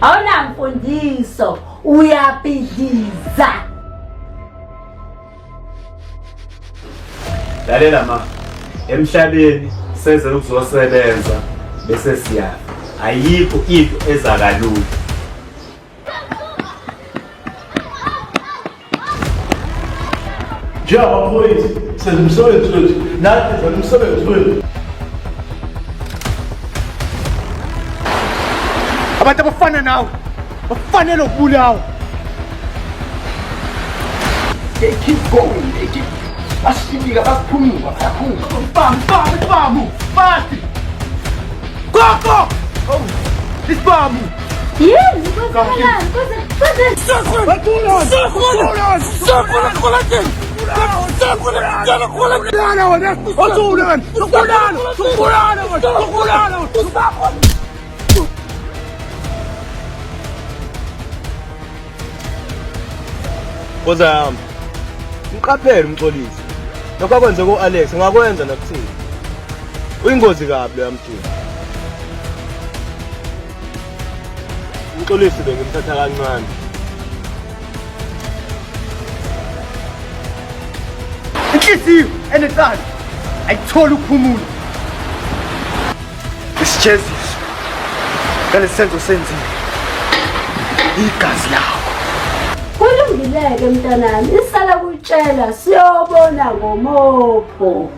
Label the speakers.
Speaker 1: Awunamfundiso, uyabhidliza.
Speaker 2: Lalela ma, emhlabeni seze ukuzosebenza bese siyafa. Ayikho into eza kalula.
Speaker 3: Njengamaphoyisa senza umsebenzi wethu, nathi senza umsebenzi wethu.
Speaker 4: Abantu abafana nawe bafanele ukubulawa.
Speaker 5: They keep going, they keep basifika basiphunyuka bayaphuma.
Speaker 4: Bam bam bam fast. Go go. Oh, isibhamu.
Speaker 1: Yini? Kwenzakalani?
Speaker 6: Nkosi yami, mqaphele umxolisi. Lokho akwenze ku-Alex ngakwenza nakuthina. Uyingozi kabi loya mjini. Umxolisi bengimthatha kancane.
Speaker 4: Inhliziyo enecala ayitholi ukuphumula. Isijeziso ngalesi senzo senzile igazi lakho.
Speaker 1: Kulungileke mntanami, isala kutshela siyobona ngomopho.